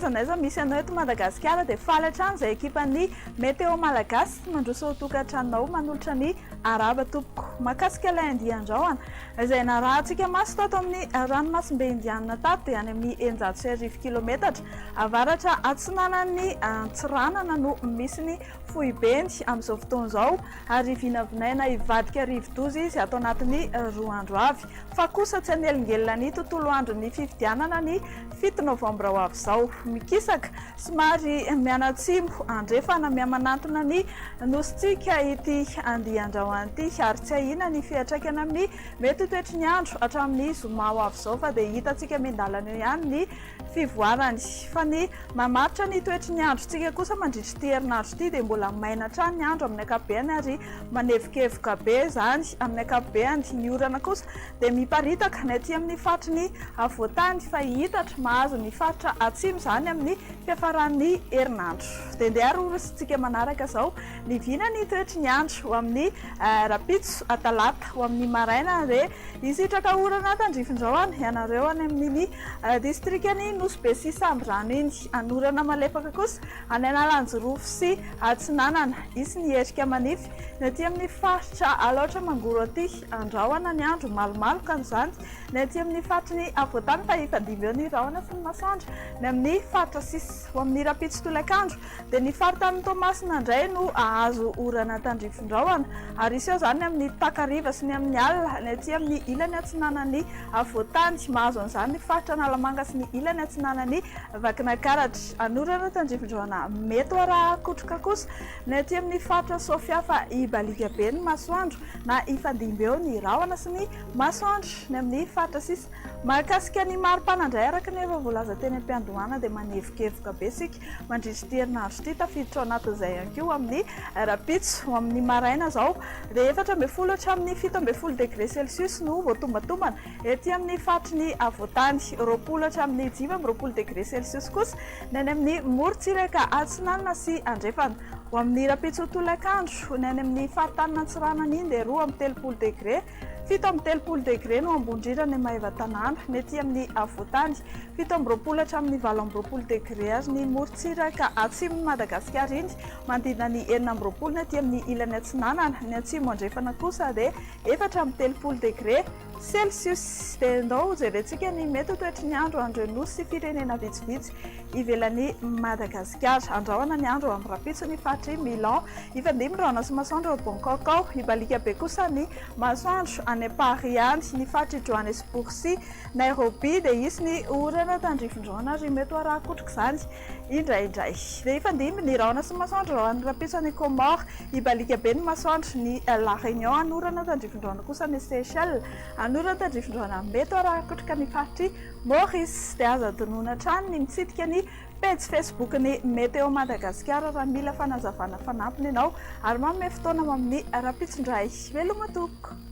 N'aiza n'aiza misy anao eto Madagasikara dia faly hatrany izay ekipan'ny Météo Malagasy mandroso ao tokantranonao manolotra ny arahaba tompoko. Mahakasika ilay andian-drahona izay narahantsika maso tato amin'ny ranomasimbe Indianina tato dia any amin'ny 1600 kilometatra avaratra atsinanan'ny Antsiranana no misy ny foibeny amin'izao fotoana izao ary vinavinaina hivadika rivodoza izy ato anatin'ny roa andro avy. Fa kosa tsy hanelingelina ny tontolo andron'ny fifidianana ny fito novambra ho avy izao. Mikisaka somary mianatsimo andrefana mihamanantona ny nosintsika ity andian-drahona ity ary tsy ahiana ny fiantraikany amin'ny mety ho toetry ny andro hatramin'ny zoma ho avy izao fa dia hitantsika miandalana eo ihany ny fivoarany. Fa ny mamaritra ny toetry ny androntsika kosa mandritra ity herinandro ity dia mbola maina hatrany ny andro amin'ny ankapobeny ary manevokevoka be izany amin'ny ankapobeny. Ny orana kosa dia miparitaka ny aty amin'ny faritry ny afovoantany fa hihitatra mahazo ny faritra atsimo izany amin'ny fiafaran'ny herinandro. Dia ndeha ary horosintsika manaraka izao ny vina ny toetry ny andro ho amin'ny rahampitso talata ho amin'ny maraina dia Hisitraka orana tandrifin-drahona ianareo any amin'iny distrikan'i Nosy Be sy Sambirano iny. Hanorana malefaka kosa any Analanjirofo sy Atsinanana. Hisy ny erika manify ny aty amin'ny faritra Alaotra Mangoro aty. Andrahona ny andro, malomaloka an'izany ny aty amin'ny faritry ny afovoantany fa hifandimby eo ny rahona sy ny masoandro ny amin'ny faritra sisa. Ho amin'ny rahampitso tolakandro dia ny faritanin'i Toamasina indray no hahazo orana tandrifin-drahona ary hiseho izany amin'ny takariva sy ny amin'ny alina ny aty amin'ny ilany atsinanan'ny afovoantany. Mahazo an'izany ny faritra Analamanga sy ny ilany atsinanan'i Vakinankaratra. Hanorana tandrifin-drahona mety ho arahan-kotroka kosa ny aty amin'ny faritra Sofia fa hibaliaka be ny masoandro na hifandimby eo ny rahona sy ny masoandro ny amin'ny faritra sisa. Mahakasika ny maripana indray araka ny efa voalaza teny am-piandohana dia manevokevoka be isika mandritra ity herinandro ity, tafiditra ao anatin'izay ihany koa amin'ny rahampitso ho amin'ny maraina izao dia 14 hatramin'ny 17 degré celsius no voatombantombana ety amin'ny faritry ny afovoantany, 20 hatramin'ny 25 degré celsius kosa ny any amin'ny morontsiraka atsinanana sy andrefana. Ho amin'ny rahampitso tolakandro ny any amin'ny faritanin'Antsiranana iny dia 32 degré 37 degre no ambony indrindra any Maevatanàna, ny aty amin'ny afovoantany. 27 hatramin'ny 28 degre ary ny morontsiraka atsimon'i Madagasikara iny, manodidina ny 26 ny aty amin'ny ilany atsinanana, ny atsimo andrefana kosa dia 34 degre celsius. Dia ndao hojerentsika ny mety ho toetry ny andro any ireo nosy sy firenena vitsivitsy ivelan'i Madagasikara. Andrahona ny andro amin'ny rahampitso ny faritr'i Milan. Hifandimby rahona sy masoandro ao Bangkok ao. Hibaliaka be kosa ny masoandro any Paris any. Ny faritr'i Johannesburg sy Nairobi dia hisy ny orana tandrifin-drahona ary mety ho arahan-kotroka izany indraindray. Dia hifandimby ny rahona sy masoandro raha ny rahampitso any Comores. Hibaliaka be ny masoandro ny La Réunion. Hanorana tandrifin-drahona kosa any Seychelles. Hanorana tandrifin-drahona mety ho arahan-kotroka ny faritr'i Maurice, dia aza adinoina hatrany ny mitsidika ny pejy Facebook-n'ny Météo Madagasikara raha mila fanazavana fanampiny ianao ary manome fotoana ho amin'ny rahampitso indray. Veloma tompoko!